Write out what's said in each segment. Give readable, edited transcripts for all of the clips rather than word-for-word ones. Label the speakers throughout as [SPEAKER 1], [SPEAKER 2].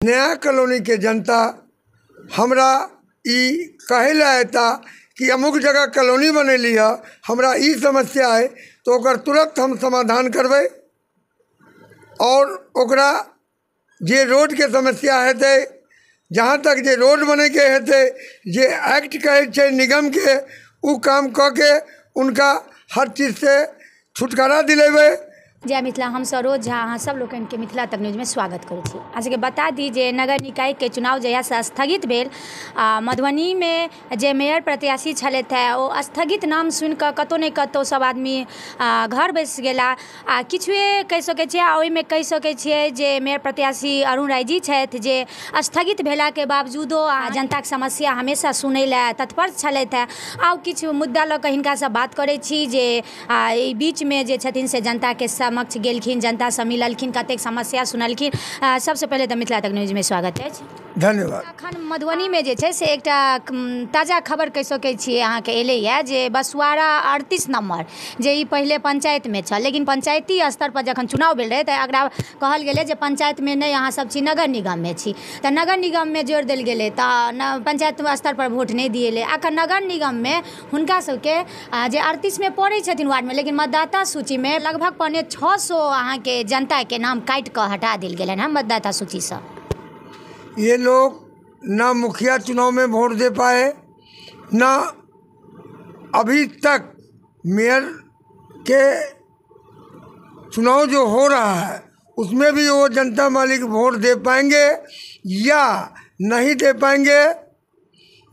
[SPEAKER 1] नया कॉलोनी के जनता हमरा ई कहै लए एता कि अमुक जगह कॉलोनी बनेली है, हमरा ई समस्या है, तो ओकर तुरंत हम समाधान करबै। और ओकरा जे रोडके समस्या हेतै, जहाँ तक जे रोड बनैके हेतै, जे एक्ट कहै छै निगमके, ओ काम कऽ के उनका हर चीजसँ छुटकारा दिलेबै।
[SPEAKER 2] जय मिथिला। हम सरोज झा अहाँ सब लोकनिके मिथिला तक न्यूजमे स्वागत करै छी। अहाँ सबके बता दी जे नगर निकायके चुनाव जहियासँ स्थगित भेल, आ मधुबनीमे जे मेयर प्रत्याशी छलथि हे ओ स्थगित नाम सुनिकऽ कतहु ने कतहु सब आदमी घर बैस गेला। आ किछुए कहि सकै छियै, आ ओहिमे कहि सकै छियै जे मेयर प्रत्याशी अरुण राय जी छथि जे स्थगित भेलाके बावजूदो जनताके समस्या हमेशा सुनै लए तत्पर छलथि हे। आउ किछु मुद्दा लऽ कऽ हिनकासँ बात करै छी जे एहि बीचमे जे छथिन से जनताके समक्ष गेलखिन, जनतासँ मिललखिन, कतेक समस्या सुनलखिन। सबसँ पहिले तऽ मिथिला तक न्यूजमे स्वागत अछि।
[SPEAKER 1] धन्यवाद।
[SPEAKER 2] अखन मधुबनीमे जे छै से एकटा ताजा खबर कहि सकै छियै अहाँके एलैए जे बसुआरा 38 नम्बर जे ई पहिले पंचायतमे छल, लेकिन पंचायती स्तर पर जखन चुनाव भेल रहै तऽ एकरा कहल गेलै जे पंचायतमे नहि अहाँ सब छी, नगर निगममे छी, तऽ नगर निगममे जोड़ि देल गेलै, तऽ पंचायत स्तर पर वोट नहि दिएलै। अखन नगर निगममे हुनका सबके जे 38मे पड़ै छथिन वार्डमे, लेकिन मतदाता सूचीमे लगभग 575 अहाँके जनताके नाम काटि कऽ हटा देल गेलनि हँ मतदाता सूचीसँ।
[SPEAKER 1] ये लोग ना मुखिया चुनाव में वोट दे पाए, ना अभी तक मेयर के चुनाव जो हो रहा है उसमें भी वो जनता मालिक वोट दे पाएंगे या नहीं दे पाएंगे,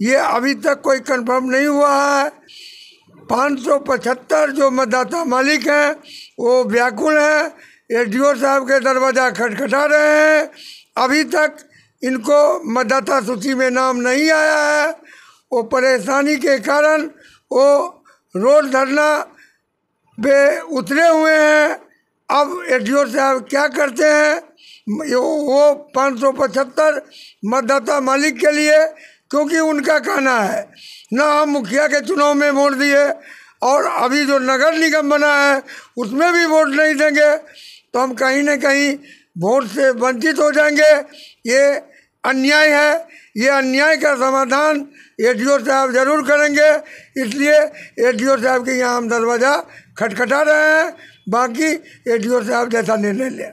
[SPEAKER 1] ये अभी तक कोई कंफर्म नहीं हुआ है। 575 जो मतदाता मालिक हैं वो व्याकुल हैं, एसडीओ साहब के दरवाज़ा खटखटा रहे हैं। अभी तक इनको मतदाता सूची में नाम नहीं आया है। वो परेशानी के कारण वो रोड धरना पे उतरे हुए हैं। अब एसडीओ साहब क्या करते हैं वो 575 मतदाता मालिक के लिए, क्योंकि उनका कहना है ना हम मुखिया के चुनाव में वोट दिए और अभी जो नगर निगम बना है उसमें भी वोट नहीं देंगे तो हम कहीं ना कहीं वोट से वंचित हो जाएंगे। ये अन्याय है। ये अन्याय का समाधान एसडीओ साहब ज़रूर करेंगे, इसलिए एसडीओ साहब के यहाँ हम दरवाज़ा खटखटा रहे हैं। बाकी एसडीओ साहब जैसा निर्णय ले।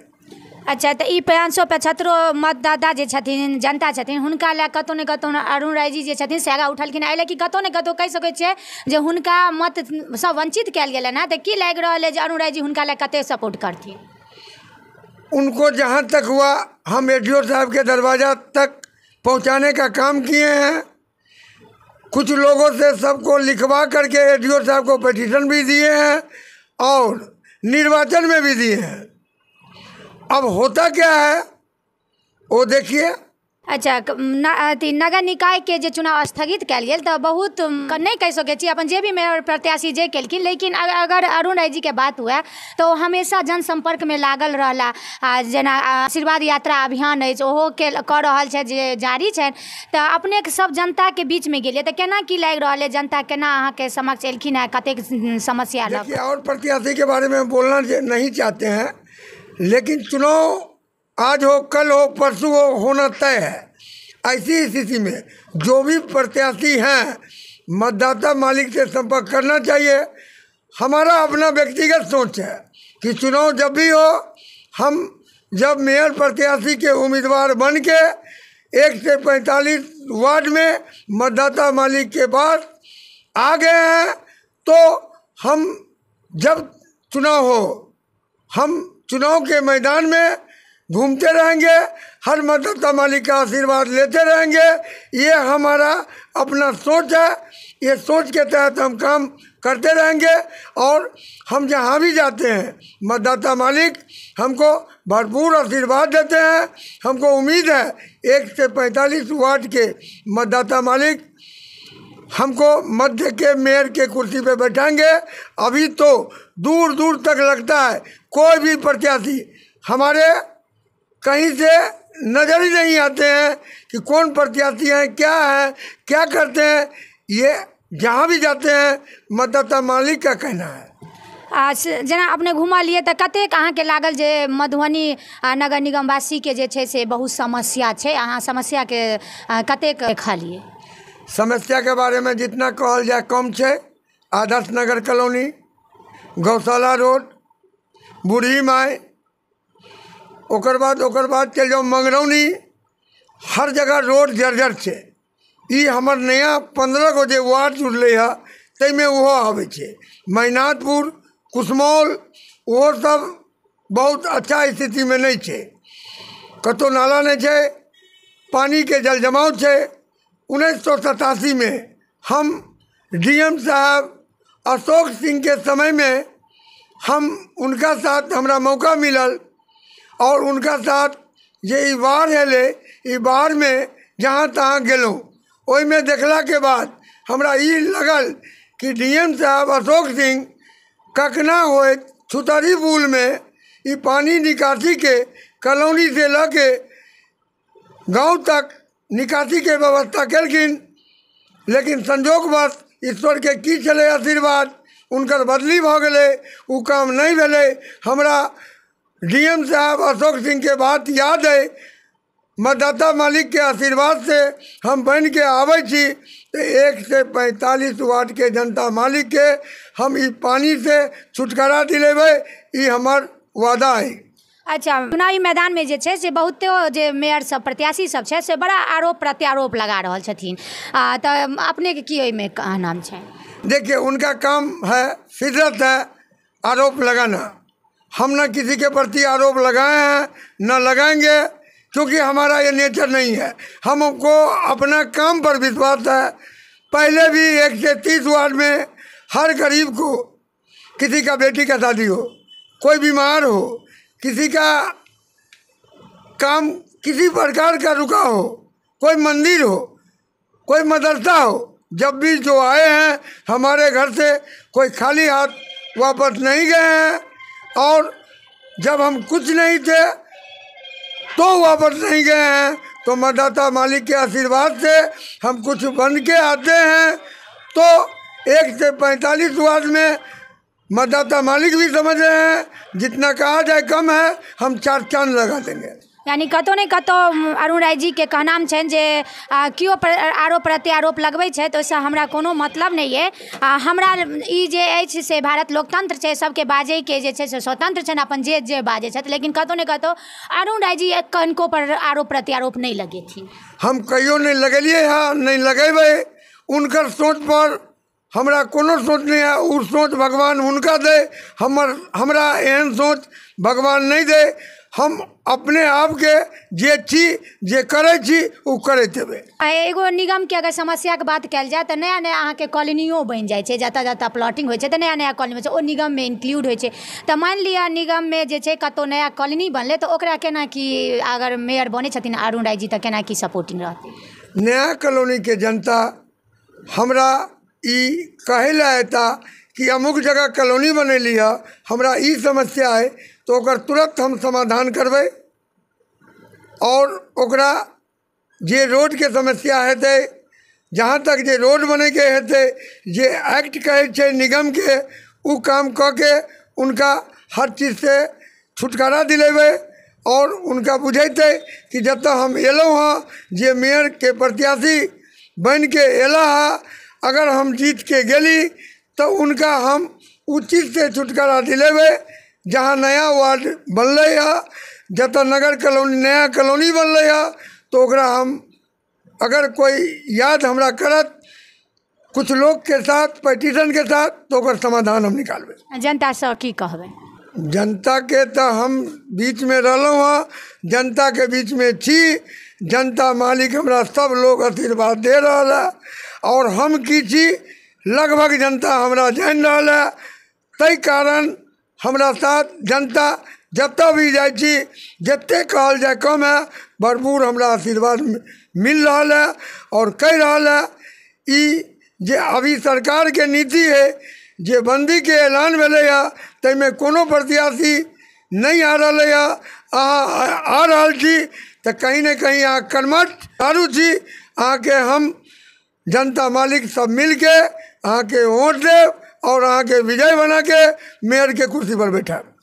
[SPEAKER 2] अच्छा, तऽ ई 575 मतदाता जे छथिन, जनता छथिन, हुनका लए कतहु ने कतहु अरुण राय जी जे छथिन से आगाँ उठलखिन। एहि लए कि कतहु ने कतहु कहि सकै छियै जे हुनका मतसँ वंचित कयल गेलनि हेँ, तऽ की लागि रहल अइ जे अरुण राय जी हुनका लए कतेक सपोर्ट करथिन?
[SPEAKER 1] उनको जहाँ तक हुआ हम एसडीओ साहब के दरवाज़ा तक पहुँचाने का काम किए हैं। कुछ लोगों से सबको लिखवा करके एसडीओ साहब को पिटीशन भी दिए हैं और निर्वाचन में भी दिए हैं। अब होता क्या है वो देखिए।
[SPEAKER 2] अच्छा, अथी नगर निकायके जे चुनाव स्थगित कयल गेल तऽ बहुत नहि कहि सकै छी अपन जे भी मेयर प्रत्याशी जे केलखिन, लेकिन अगर अरुण राय जीके बात हुए तऽ ओ हमेशा जनसम्पर्कमे लागल रहला। आ जेना आशीर्वाद यात्रा अभियान अछि ओहो कऽ रहल छथि जे जारी छनि, तऽ अपनेके सब जनताके बीचमे गेलियै तऽ केना की लागि रहल अइ, जनता केना अहाँके समक्ष एलखिन हेँ, कतेक समस्या लऽ?
[SPEAKER 1] देखिए, और प्रत्याशी के बारे में बोलना नहीं चाहते हैं, लेकिन चुनाव आज हो कल हो परसों हो होना तय है। ऐसी स्थिति में जो भी प्रत्याशी हैं मतदाता मालिक से संपर्क करना चाहिए। हमारा अपना व्यक्तिगत सोच है कि चुनाव जब भी हो, हम जब मेयर प्रत्याशी के उम्मीदवार बन के 1 से 45 वार्ड में मतदाता मालिक के पास आ गए हैं, तो हम जब चुनाव हो हम चुनाव के मैदान में घूमते रहेंगे, हर मतदाता मालिक का आशीर्वाद लेते रहेंगे। ये हमारा अपना सोच है। ये सोच के तहत हम काम करते रहेंगे और हम जहाँ भी जाते हैं मतदाता मालिक हमको भरपूर आशीर्वाद देते हैं। हमको उम्मीद है 1 से 45 वार्ड के मतदाता मालिक हमको मध्य के मेयर के कुर्सी पे बैठाएंगे। अभी तो दूर दूर तक लगता है कोई भी प्रत्याशी हमारे कहीं से नज़र ही नहीं आते हैं कि कौन प्रत्याशी हैं, क्या है, क्या करते हैं। ये जहाँ भी जाते हैं मतदाता मालिक का कहना है।
[SPEAKER 2] आ जेना अपने घुमलियै तऽ कतेक अहाँके लागल जे मधुबनी नगर निगमवासीके जे छै से बहुत समस्या छै, अहाँ समस्याके कतेक देखलियै?
[SPEAKER 1] समस्या के बारे में जितना कहल जाए कम छै। आदर्श नगर कॉलोनी, गौशाला रोड, बूढ़ी माई, ओकर बाद चलि जाउ मंगरौनी, हर जगह रोड जर्जर छै। ई हमर नया 15 गो जे वार्ड जुड़लै हँ ताहिमे ओहो आबै छै। मैनाथपुर, कुसमौल, ओहो सब बहुत अच्छा स्थितिमे नहि छै। कतहु नाला नहि छै, पानीके जल जमाव छै। 1987 में हम डीएम साहब अशोक सिंह के समय में हम उनका साथ हमरा मौका मिलल और उनका साथ जे ई बाढ़ एलै, ई बाढ़मे जहाँ तहाँ गेलहुँ, ओहिमे देखलाके बाद हमरा ई लगल कि डीएम साहब अशोक सिंह कखना होइत छुतरी पुलमे ई पानी निकासीके कॉलोनी से लऽ के गाँव तक निकासीके व्यवस्था केलखिन। लेकिन संजोगवश ईश्वर के की छलै आशीर्वाद, उनकर बदली भऽ गेलै, ओ काम नहि भेलै। हमरा डीएम साहब अशोक सिंह के बात याद है, मतदाता मालिक के आशीर्वाद से हम बन के आबै छी तऽ 1 से 45 वार्ड के जनता मालिक के हम ई पानी से छुटकारा दिलेबै, ई हमर वादा है।
[SPEAKER 2] अच्छा, चुनावी मैदानमे जे छै से बहुतो जे मेयर सब प्रत्याशी सब छै से बड़ा आरोप प्रत्यारोप लगा रहल छथिन, तऽ अपनेके की ओहिमे नाम छै?
[SPEAKER 1] देखिए, उनका काम है, फितरत है आरोप लगाना। हम न किसी के प्रति आरोप लगाए हैं न लगाएंगे, क्योंकि हमारा ये नेचर नहीं है। हमको अपना काम पर विश्वास है। पहले भी 1 से 30 वार्ड में हर गरीब को, किसी का बेटी का शादी हो, कोई बीमार हो, किसी का काम किसी प्रकार का रुका हो, कोई मंदिर हो, कोई मदरसा हो, जब भी जो आए हैं हमारे घर से कोई खाली हाथ वापस नहीं गए हैं। और जब हम कुछ नहीं थे तो वापस नहीं गए हैं। तो मतदाता मालिक के आशीर्वाद से हम कुछ बन के आते हैं तो 1 से 45 वार्ड में मतदाता मालिक भी समझ रहे हैं, जितना कहा जाए कम है, हम 4 चांद लगा देंगे।
[SPEAKER 2] यानी कतौ ने कतौ अरुण राय जी के कहनाम छनि जे केओ आरोप प्रत्यारोप लगबै छै तऽ ओहिसँ हमरा कोनो मतलब नहि अइ। हमरा ई जे अछि से भारत लोकतंत्र छै, सबके बाजैके जे छै से स्वतंत्र छनि, अपन जे जे बाजै छथि, लेकिन कतौ ने कतौ अरुण राय जी कनिको पर आरोप प्रत्यारोप नहि लगेथिन।
[SPEAKER 1] हम कहियो नहि लगेलियै हँ, नहि लगेबै। उनकर सोच पर हमरा कोनो सोच नहीं है। ओ सोच भगवान हुनका दे, हमरा एहन सोच भगवान नहीं दे। हम अपने आप के जे छी जे करै छी ओ करैत हेबै।
[SPEAKER 2] एगो निगम के अगर समस्या के बात कयल जाय तऽ नया नया अहाँके कॉलोनियो बनि जाइ छै, जतऽ जतऽ प्लॉटिंग होइ छै तऽ नया नया कॉलोनी होइ छै, ओ निगममे इंक्लूड होइ छै। तऽ मानि लिअ निगममे जे छै कतहु नया कॉलोनी बनलै तऽ ओकरा केना की, अगर मेयर बनै छथिन अरुण राय जी तऽ केना की सपोर्टिंग रहतै?
[SPEAKER 1] नया कॉलोनी के जनता हमरा ई कहै लए एता कि अमुक जगह कॉलोनी बनेली है, हमरा ई समस्या है, तो ओकर तुरंत हम समाधान करबै। और ओकरा जे रोडके समस्या हेतै, जहाँ तक जे रोड बनैके हेतै, जे एक्ट कहै छै निगमके, ओ काम कऽ के उनका हर चीजसँ छुटकारा दिलेबै। और उनका बुझेतै कि जतऽ हम एलहुँ हँ, जे मेयरके प्रत्याशी बनिके एला हँ, अगर हम जीत के गेली तो उनका हम उचित से छुटकारा दिलेबै। जहाँ नया वार्ड बनलै हँ, जतऽ नगर कॉलोनी नया कॉलोनी बनलै हँ, तो ओकरा हम अगर कोई याद हमरा करत कुछ लोग के साथ पिटीशन के साथ, तो ओकर समाधान हम निकालबै।
[SPEAKER 2] जनतासँ की कहबै?
[SPEAKER 1] जनता के तऽ हम बीचमे रहलहुँ हँ, जनता के बीचमे छी, जनता मालिक हमरा सब लोग आशीर्वाद दे रहल है। और हम की छी, लगभग जनता हमरा जानि रहल है, ताहि कारण हमरा साथ जनता जतऽ भी जाइ छी, जतेक कहल जाय कम है, भरपूर हमरा आशीर्वाद मिल रहल है। और कहि रहल है ई जे अभी सरकारके नीति है, जे बंदीके ऐलान भेलै हँ, ताहिमे कोनो प्रत्याशी नहि आ रहलै हँ। अहाँ आ रहल छी तऽ कहीं ने कहीं अहाँ कर्मठ दारू छी, अहाँके हम जनता मालिक सब मिलके अहाँके वोट देब आओर अहाँके विजय बनाके मेयरके कुर्सीपर बैठायब।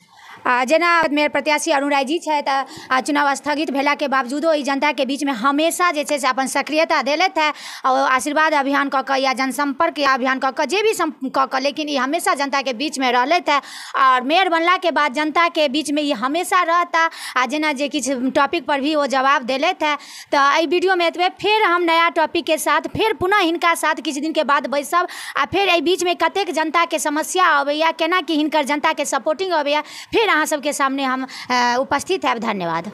[SPEAKER 2] जेना मेयर प्रत्याशी अरुण राय जी छथि, चुनाव स्थगित भेलाके बावजूदो ई जनताके बीचमे हमेशा जे छै से अपन सक्रियता देलथि है और आशीर्वाद अभियान कऽ कऽ या जनसम्पर्क अभियान कऽ कऽ जे भी कऽ कऽ, लेकिन ई हमेशा जनताके बीचमे रहलथि है और मेयर बनलाके बाद जनताके बीचमे ई हमेशा रहता। आ जेना जे किछु टॉपिक पर भी ओ जवाब देलथि है। तऽ एहि वीडियोमे एतबे, फेर हम नया टॉपिकके साथ फेर पुनः हिनका साथ किछु दिनके बाद बैसब आ फेर एहि बीचमे कतेक जनताके समस्या अबैया, केना कि हिनकर जनताके सपोर्टिंग अबैया, फेर अहाँ सबके सामने हम उपस्थित हैब। धन्यवाद।